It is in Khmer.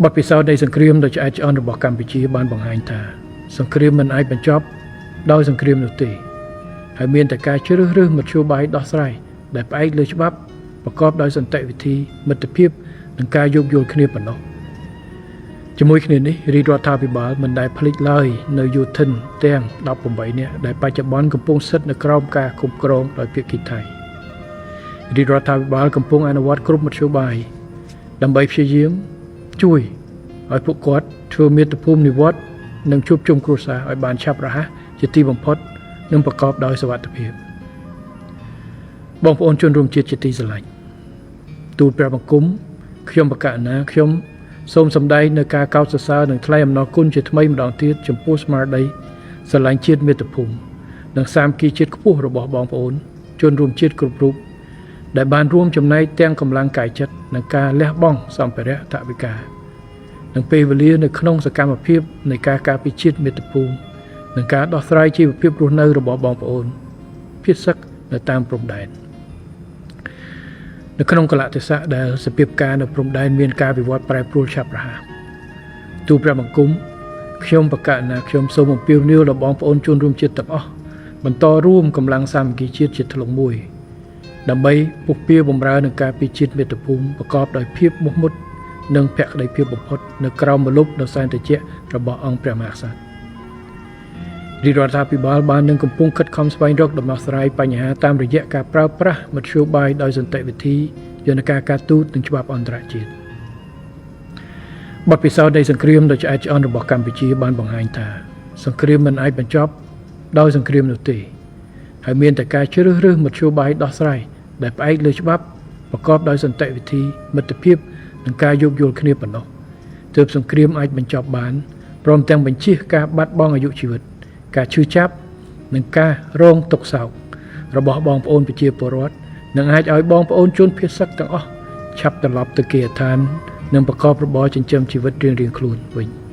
បទពិសោធន៍នៃសង្គ្រាមដ៏ឆ្អែតឆ្អន់របស់កម្ពុជាបានបង្ហាញថាសង្គ្រាមមិនអាចបញ្ចប់ដោយសង្គ្រាមនោះទេហើយមានតែការជ្រើសរើសមធ្យោបាយដោះស្រាយដែលផ្អែកលើច្បាប់ប្រកបដោយសន្តិវិធីមិត្តភាពនិងការយោគយល់គ្នាប៉ុណ្ណោះជាមួយគ្នានេះរាជរដ្ឋាភិបាលមិនដែលភ្លេចឡើយនៅយោធិនទាំង18នាក់ដែលបច្ចុប្បន្នកំពុងស្ថិតនៅក្រោមការគ្រប់គ្រងដោយភាគីថៃរាជរដ្ឋាភិបាលកំពុងអនុវត្តគ្រប់មធ្យោបាយដើម្បីព្យាយាមជួយឲ្យពួកគាត់ធ្វើមាតុភូមិនិវត្តន៍និងជួបជុំគ្រួសារឲ្យបានឆាប់រហ័សជាទីបំផុតនិងប្រកបដោយសុវត្ថិភាពបងប្អូនជនរួមជាតិជាទីស្រឡាញ់ទូលព្រះបង្គំខ្ញុំបកណាខ្ញុំសូមសម្ដែងនៅការកោតសរសើរនិងថ្លែងអំណរគុណជាថ្មីម្ដងទៀតចំពោះស្មារតីស្រឡាញ់ជាតិមាតុភូមិនិងសាមគ្គីជាតិខ្ពស់របស់បងប្អូនជនរួមជាតិគ្រប់រូបដែលបានរួមចំណែកទាំងកម្លាំងកាយចិត្តនិងការលះបង់សម្ភារៈថវិកានិងពេលវេលានៅក្នុងសកម្មភាពនៃការការពារជាតិមាតុភូមិនិងការដោះស្រាយជីវភាពរស់នៅរបស់បងប្អូនភៀសសឹកនៅតាមព្រំដែននៅក្នុងកលៈទេសៈដែលសភាពការនៅព្រំដែនមានការវិវត្តប្រែប្រួលឆាប់រហ័សទូលព្រះបង្គំខ្ញុំបកណាខ្ញុំសូមអំពាវនាវដល់បងប្អូនជនរួមជាតិទាំងអស់បន្តរួមកម្លាំងសាមគ្គីជាតិជាធ្លុងមួយដើម្បីពុះពៀបំរើនឹងការពារជាតិមាតុភូមិប្រកបដោយភាពមោះមុតនិងភក្តីភាពបំផុតនៅក្រោមម្លប់ដ៏សែនត្រជាក់របស់អង្គព្រះមហាក្សត្ររាជរដ្ឋាភិបាលបាននឹងកំពុងខិតខំស្វែងរកដំណោះស្រាយបញ្ហាតាមរយៈការប្រើប្រាស់មធ្យោបាយដោយសន្តិវិធីយន្តការការទូតនិងច្បាប់អន្តរជាតិបទពិសោធន៍នៃសង្គ្រាមដ៏ឆ្អែតឆ្អន់របស់កម្ពុជាបានបង្ហាញថាសង្គ្រាមមិនអាចបញ្ចប់ដោយសង្គ្រាមនោះទេហើយមានតែការជ្រើសរើសមធ្យោបាយដោះស្រាយដែលផ្អែកលើច្បាប់ប្រកបដោយសន្តិវិធីមិត្តភាពនិងការយោគយល់គ្នាប៉ុណ្ណោះទើបសង្គ្រាមអាចបញ្ចប់បានព្រមទាំងបញ្ជៀសការបាត់បង់អាយុជីវិតការឈឺចាប់និងការរងទុក្ខសោករបស់បងប្អូនប្រជាពលរដ្ឋនិងអាចឲ្យបងប្អូនជនភៀសសឹកទាំងអស់ឆាប់ត្រឡប់ទៅគេហដ្ឋាននិងប្រកបរបរចិញ្ចឹមជីវិតរៀងៗខ្លួនវិញ។